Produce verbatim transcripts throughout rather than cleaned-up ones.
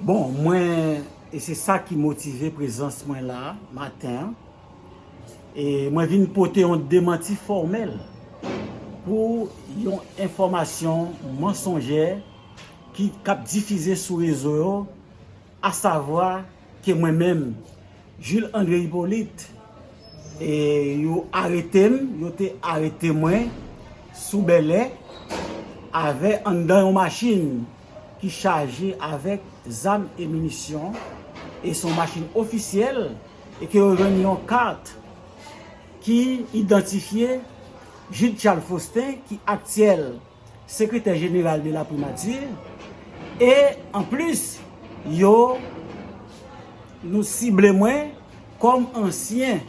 Bon, mwen, e se sa ki motive prezans mwen la maten an. E mwen vin pote yon demanti fòmèl pou yon enfòmasyon mansonjè ki k ap difize sou rezo yo, asavwa ke mwen menm, Jules André Hyppolite, e yo arete m, yo te arete mwen sou Bèlè avè anndan yon machin ki chaje avèk zam e minisyon, e se yon machin ofisyèl, e ke yo jwenn yon kat ki idantifye Jude Charles Faustin, ki aktyèl sekretè jeneral de la primati, e anplis, yo nou sible mwen kòm ansyen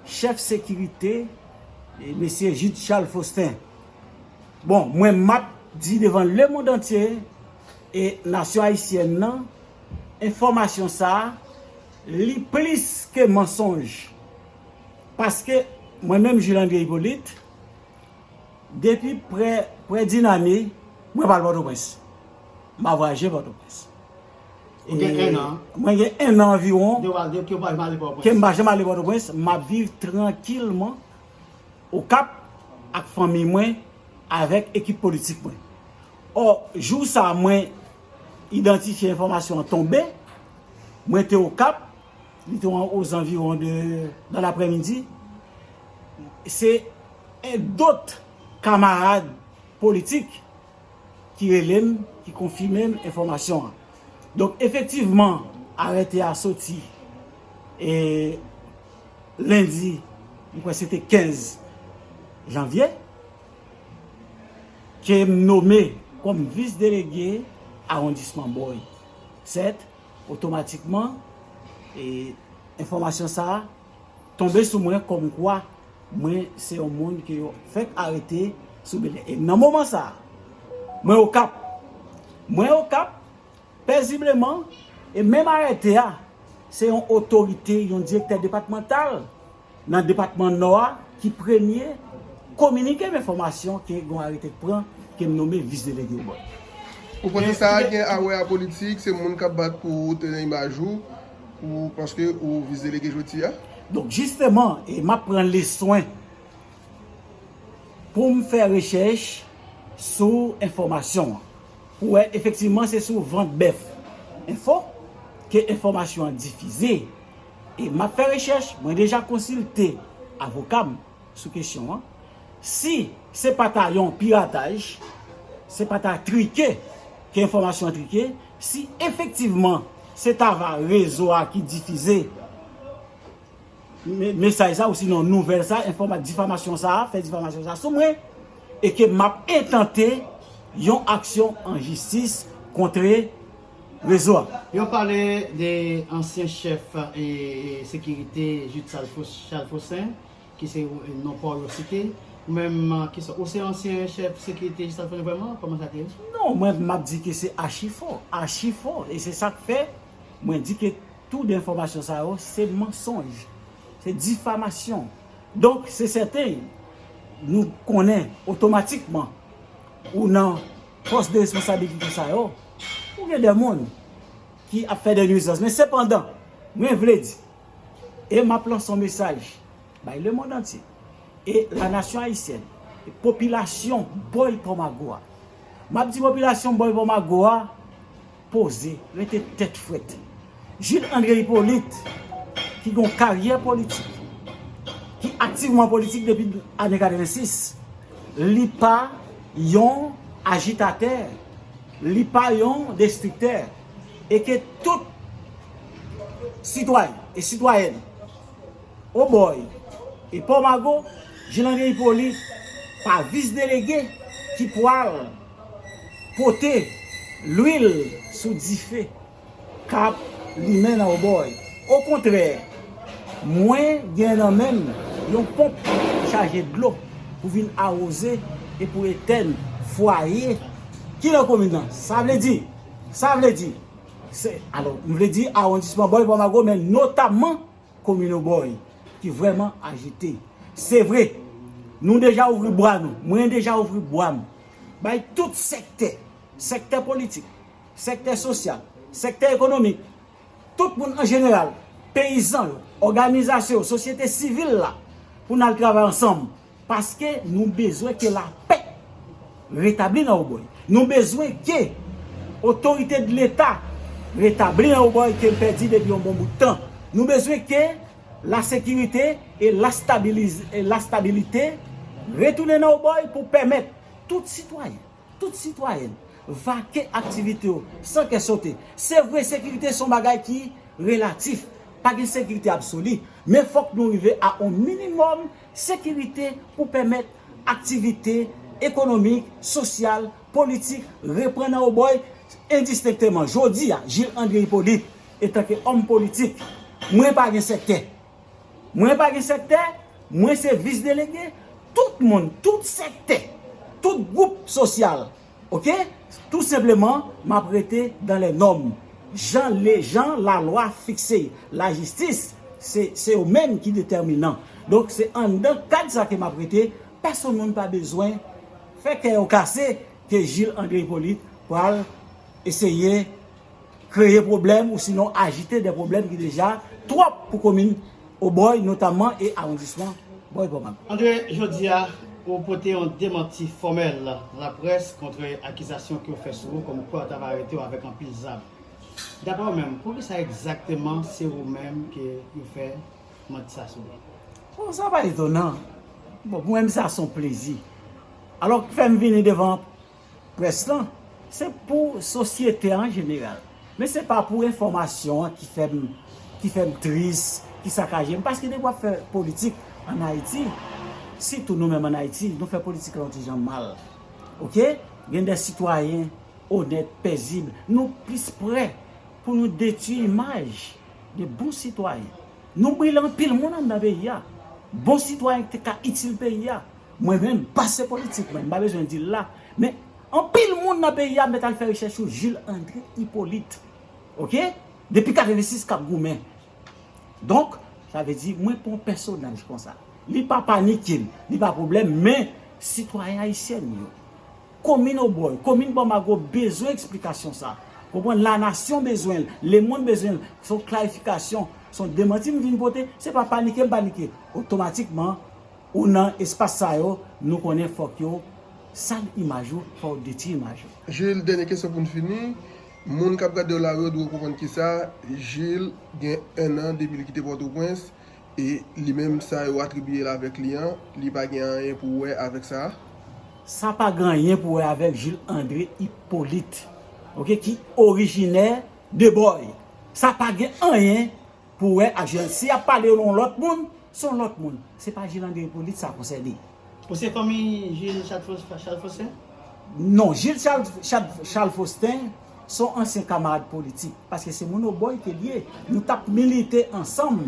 chèf sekirite, e, mesye Jude Charles Faustin. Bon, mwen m ap di devan lemonn antye e nasyon ayisyèn nan, enfòmasyon sa a, li plis ke mansonj. Paske mwen menm, Jules André Hyppolite, depi prè, prè d'une année, mwen pa al Pòtoprens. M pa vwayaje Pòtoprens. Ou gen E, enn an. Mwen gen enn an anviwon De wa-, de, ke w pa janm ale Pòtoprens. Ke m pa janm ale Pòtoprens. M ap viv trankilman Okap ak fanmi mwen, avèk ekip politik mwen. Ò, jou sa a mwen idantifye enfòmasyon an tonbe, mwen te Okap, li te aux environs de, dans l'après-midi. Se en dòt kamarad politik ki rele m, ki konfime m enfòmasyon an. Donk, efektivman, arete a soti, e, lendi, m kwè se te kenz janvye, ke m nome kòm vis delege awondisman Bòy sèt, otomatikman, e, enfòmasyon sa a tonbe sou mwen kòmkwa mwen se yon moun ke yo fèk arete sou Bèlè. E nan moman sa a, mwen Okap. Mwen Okap, pezibleman, e menm arete a, se yon otorite, yon direktè depatmantal nan depatman Nò a ki premye kominike m enfòmasyon ke gon arete k pran, ke m nome vis delege Bòy. Ou panse sa a gen a wè a politik, se moun k ap bat pou ou, tenen imaj ou, ou paske ou vis delege jodi a? Donk, jisteman, e m ap pran leswen pou m fè rechèch sou enfòmasyon an. Pou wè, efektivman, se sou vant bèf enfo ke enfòmasyon an difize. E m ap fè rechèch, mwen deja konsilte avoka m sou kesyon an. Si se pa ta yon pirataj, se pa ta trike ke enfòmasyon an trike, si efektivman se ta va rezo a ki difize me-, mesaj sa, ou sinon nouvèl sa, enfòma-, difamasyon sa, fè difamasyon sa sou mwen, e ke m ap entante yon aksyon an jistis kont rezo a. Yo pale de ansyen chèf, e, sekirite Jude Charles Fos-, Charles Faustin, ki se, e, non pa w yo site. Ou menm, e, kisa, ou se ansyen chèf sekirite Jude Charles Faustin vrèman? Kòman sa te ye? Non, mwen, m ap di ke se achi fo, achi fo. E se sa k fè mwen di ke tou de enfòmasyon sa yo, se mansonj, se difamasyon. Donk, se sèten, nou konnen otomatikman, ou nan pòs de responsabilite sa yo, ou gen de moun ki ap fè de nwizans. Men sepandan, mwen vle di, e m ap lanse yon mesaj bay lemonn antye, e lanasyon ayisyèn, e popilasyon Bòy Pòmago a. M ap di popilasyon Bòy Pòmago a, poze, rete tèt frèt. Jules André Hyppolite, ki gen yon karyè politik, ki aktivman politik depi ane katrevensis, li pa yon ajitatè, li pa yon destriktè, e ke tout sitwayen e sitwayèn Obòy e Pòmago, Jules André Hyppolite pa vis delege ki pwal pote lwil sou dife k ap limen nan Obòy. Okontrè, mwen gen nan men m yon ponp chaje dlo pou vin awoze e pou etèn fwaye ki nan komin nan. Sa vle di, sa vle di, se, alò, m vle di awondisman Bòy Pòmago, men notamman komin Obòy, ki vrèman ajite. Se vre, nou deja ouvri bra nou, mwen deja ouvri bra m bay tout sektè, sektè politik, sektè sosyal, sektè ekonomik, tout moun an jeneral, peyizan yo, òganizasyon yo, sosyete sivil la, pou n al travay ansanm. Paske nou bezwen ke lapè retabli nan Obòy. Nou bezwen ke otorite de Leta retabli nan Obòy ke l pèdi depi yon bon bout tan. Nou bezwen ke lasekirite e lastabiliz-, e lastabilite retounen nan Obòy pou pèmèt tout sitwayen, tout sitwayèn vake aktivite yo san kè sote. Se vre, sekirite se yon bagay ki relatif. Pa gen sekirite absoli. Men fòk nou rive a yon minimòm sekirite pou pèmèt aktivite ekonomik, sosyal, politik reprann nan Obòy endistenkteman. Jodi a, Gilles André Hyppolite, etanke òm politik, mwen pa gen sektè. Mwen pa gen sektè, mwen se vis delege, tout moun, tout sektè, tout gwoup sosyal, oke? Tou senpleman, m ap rete dans les normes. Jan le, jan lalwa fikse, lajistis, se, se yo menm ki detèminan. Donk, se anndan kad sa ke m ap rete, pèsonn moun pa bezwen fè kè yo kase ke Gilles André Hyppolite pral eseye kreye pwoblèm ou sinon ajite de pwoblèm ki deja twòp pou komin Obòy, notamman e awondisman Bòy Pòmak. André, jodi a, ou pote yon demanti fòmèl laprès kont akizasyon ke yo fè sou ou kòmkwa yo ta va arete w avèk anpil zam. Daprè w menm, poukisa egzakteman se ou menm ke yo fè manti sa sou ou? Bon, sa pa etonan. Bon, pou mwen, sa se yon plezi. Alò, k fè m vini devan près lan, se pou sosyete an jeneral. Men se pa pou enfòmasyon an ki fè m, ki fè m tris, ki sakaje m. Paske depi w ap fè politik ann Ayiti, sitou nou menm ann Ayiti, nou fè politik la yon ti jan mal. Oke? Gen de sitwayen onèt, pezib. Nou plis prè pou nou detwi imaj de bon sitwayen. Nou brile anpil moun anndan peyi a. Bon sitwayen ki te ka itil peyi a. Mwen menm, pase politik mwen, m pa bezwen di l la. Men, anpil moun nan peyi a mèt al fè rechèch sou Jules André Hyppolite. Oke? Depi katrevensis k ap goumen. Donk, sa vle di, mwen pran pèsonaj konsa. Li pa panike m, li pa pwoblèm, men sitwayen ayisyen yo. Komin Obòy, komin Bòmago bezwen eksplikasyon sa. Konprann, lanasyon bezwen l, lemonn bezwen l. Se yon klarifikasyon, se yon demanti m vin pote, se pa panike m panike. Otomatikman, ou nan espas sa yo, nou konnen fòk yo sal imaj ou, fòk yo detwi imaj ou. Jules, dènye kesyon pou n fini. Moun k ap gade w la yo dwe konprann kisa Jules gen en an depi li kite Pòtoprens, e li menm sa yo atribiye l avèk li an, li pa gen anyen pou wè avèk sa. Sa pa gen anyen pou wè avèk Jules André Hyppolite, oke, ki orijinè de Bòy. Sa pa gen anyen pou wè ak Jules. Si y ap pale yon lòt moun, se yon lòt moun. Se pa Jules André Hyppolite sa konsène. Ou se fanmi Jules Charles Faus-, Charles Faustin? Non, Jules Charles, Charles, Charles Faustin se yon ansyen kamarad politik, paske se moun Obòy ke l ye. Nou t ap milite ansanm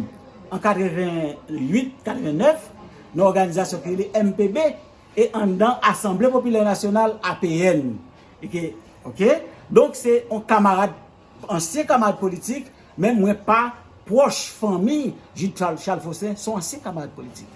an katrevenn uit, katrevenn nèf, nan òganizasyon ki rele M P B, e anndan Asanble Popilè Nasyonal, A P N. Oke, oke? Donk, se yon kamarad, ansyen kamarad politik, men mwen pa pwòch fanmi Jules Charles, Charles Faustin, se yon ansyen kamarad politik.